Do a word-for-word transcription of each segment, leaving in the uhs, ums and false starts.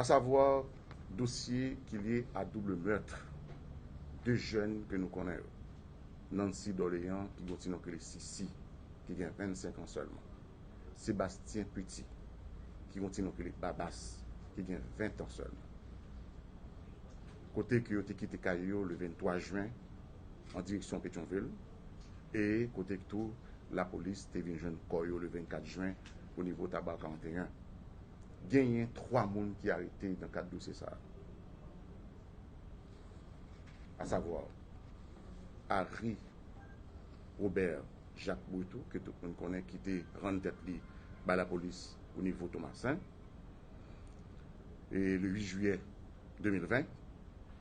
À savoir, dosye ki lye a double meurtre de jèn ke nou konnen yo. Nancy Dorléan, ki gon ti non ki rele Sisi, ki gen vennsenk an sèlman. Sébastien Petit, ki gon ti non ki rele Babas, ki gen ven an sèlman. Kote ke yo te kite kay yo le venntwa jen an direksyon Petyonvil, e kote ke tou lapolis te vin jwenn kò yo le vennkat jen o nivo Taba karanteyen. Genyen twa moun ki arete nan kad dosye sa a. À savoir, Harry Robert Jacques Boutou, ke tout moun konnen, ki te rann tèt li bay lapolis o nivo Tomasen, e le uit jiyè de mil ven,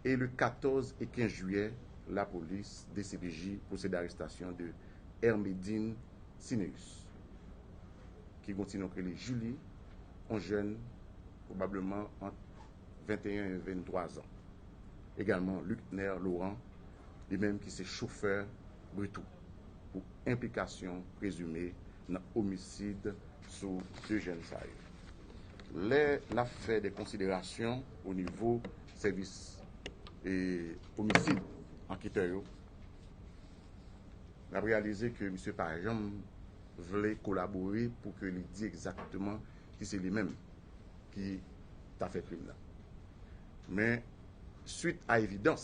e le katòz e kenz jiyè, lapolis, D C P J, pwosede arestasyon de Hermedine Cineus, ki gon ti non ki rele Julie, yon jèn pwobableman ant venteyen e venntwa zan. Egalman, Lucner Laurent, li menm ki se chofè Britou, pou enplikasyon prezime nan omisid sou de jèn sa yo. Lè n ap fè de konsiderasyon o nivo sèvis e omisid, anketè yo, n ap reyalize ke misye pa janm vle kolabore pou ke li di egzakteman ki se li menm ki ta fè krim nan. Men, swit a evidans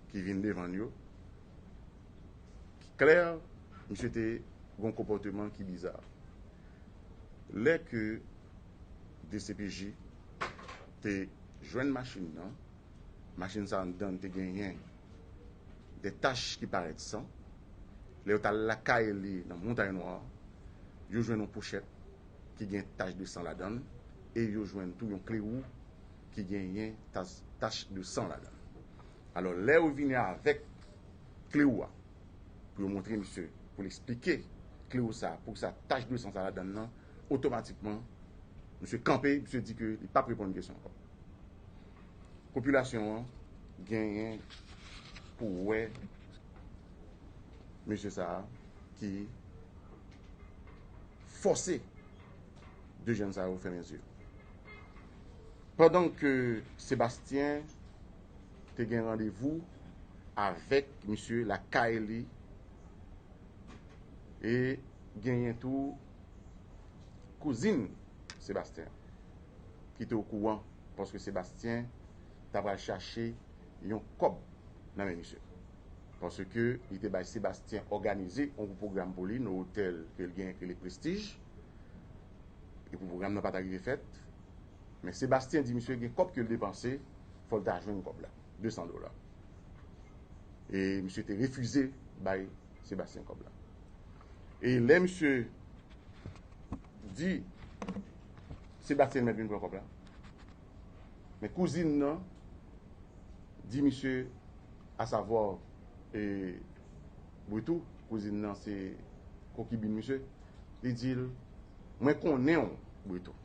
ki vin devan n yo, ki klè, misye te gon konpòteman ki biza. Lè ke D C P J te jwenn machin nan, machin sa anndan te genyen de tach ki parèt san. Lè yo t al lakay li nan Montay Nwa, yo jwenn yon pochèt ki gen tach de san ladan l, e yo jwenn tou yon klewou ki genyen tach, tach de san ladan l. Alò, lè yo vini avèk klewou a, pou yo montre misye, pou l eksplike klewou sa, poukisa tach de san sa ladan l nan, otomatikman, misye kanpe, misye di ke li p ap reponn kesyon ankò. Popilasyon an genyen pou wè mesye sa a ki fòse de jèn sa yo fèmen zye. Pandan ke Sebastyen te gen randevou avèk misye lakay li, e genyen tou kouzin Sebastyen ki te okouran, paske Sebastyen ta pral chache yon kòb nan men misye. Paske li te bay Sebastyen òganize yon pwogram pou li nan otèl ke l genyen ki rele Prestige. Epi pwogram nan pa ta rive fèt. Men Sebastyen di misye gen kòb ke l depanse, fò l ta jwenn kòb la, de san dola. E misye te refize bay Sebastyen kòb la. E lè misye di Sebastyen mèt vin pran kòb la, men kouzin nan di misye, asavwa, e, Britou, kouzin nan se konkibin misye, li di l, mwen konnen w, Britou.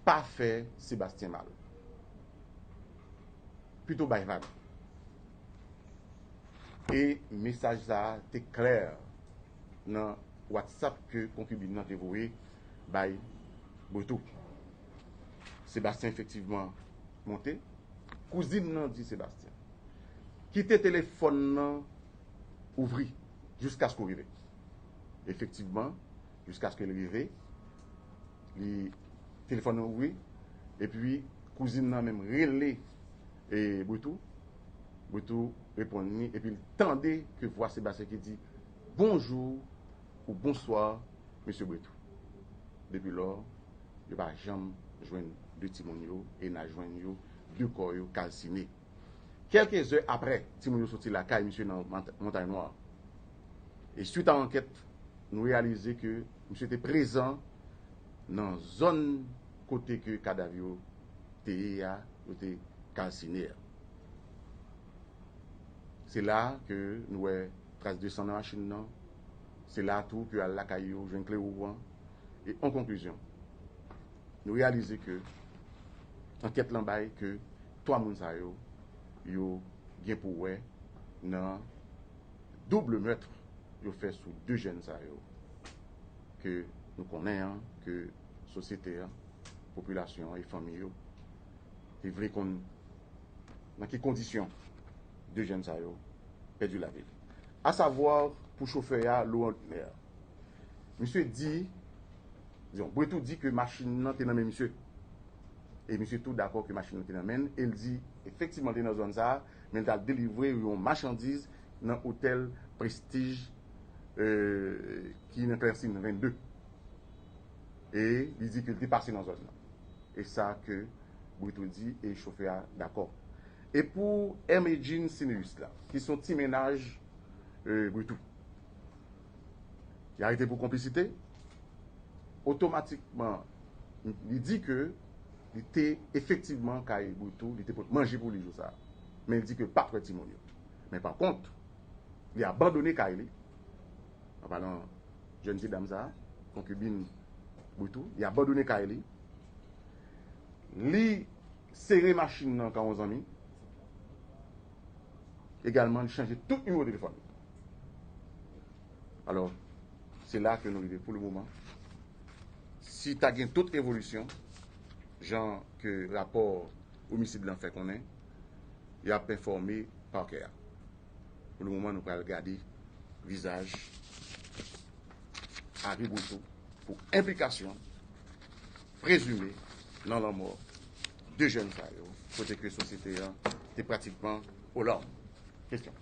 Pa fè Sebastyen mal. Pito bay vag. E mesaj sa a te klè nan WhatsApp ke konkibin nan te voye bay Britou. Sebastyen efektivman monte. Kouzin nan di Sebastyen, kite telefòn nan ouvri jiskaske w rive. Efektivman, jiskaske l rive, li, telefòn nan ouvri, epi kouzin nan menm rele, e, Britou. Britou reponn li, epi l tande ke vwa Sebastyen ki di, bonjou ou bonswa, mesye Britou. Depi lò, yo pa janm jwenn de timoun yo, e n a jwenn yo, de kò yo kalsine. Kèlke zè aprè, timoun yo soti lakay misye nan Mont-, Montay Nwa. E swit a ankèt, nou reyalize ke misye te prezan nan zòn kote ke kadav yo te ye a, yo te kalsine a. Se la ke nou wè tras de san nan machin nan. Se la tou ke yo al lakay yo, jwenn klewou an. E an konklizyon, nou reyalize ke ankèt lan bay ke twa moun sa yo, yo gen pou wè nan double meurtre yo fè sou de jèn sa yo ke nou konnen an, ke sosyete an Popilasyon an e fanmi yo te vle konn nan ki kondisyon de jèn sa yo pèdi lavi. Asavwa, pou chofè a, Laurent Lutner, misye di, dizon, Bretou di ke machin nan te nan men misye. E misye tou dakò ke machin nan te nan men l, e l di efektivman l te nan zòn sa a, men l t al delivre yon machandiz nan otèl Prestige, euh, ki nan Klèsin vennde. E li di ke l te pase nan zòn nan. E sa ke Bretou di e chofè a dakò. E pou Hermedjine Cineus la, ki se yon ti mennaj, euh, Bretou, li arete pou konplisite, otomatikman, li di ke li te efektivman kay Bretou, li te pot manje pou li jou sa a. Men li di ke l pa t wè timoun yo. Men pa kont, li abandone kay li, an palan jèn ti dam sa a, konkibin Bretou, li abandone kay li, li sere machin nan kan yon zanmi, egalman li chanje tout nimewo telefòn. Alò, se la ke nou rive pou le moman. Si ta gen tout evolisyon, jan ke rapò omisid lan fè konnen, y ap enfòme pakè a. Pou le moman, nou pral gade vizaj Harry Bretou pou enplikasyon prezime nan lanmò de jèn sa yo, kote ke sosyete an te pratikman o lawm. Kesyon.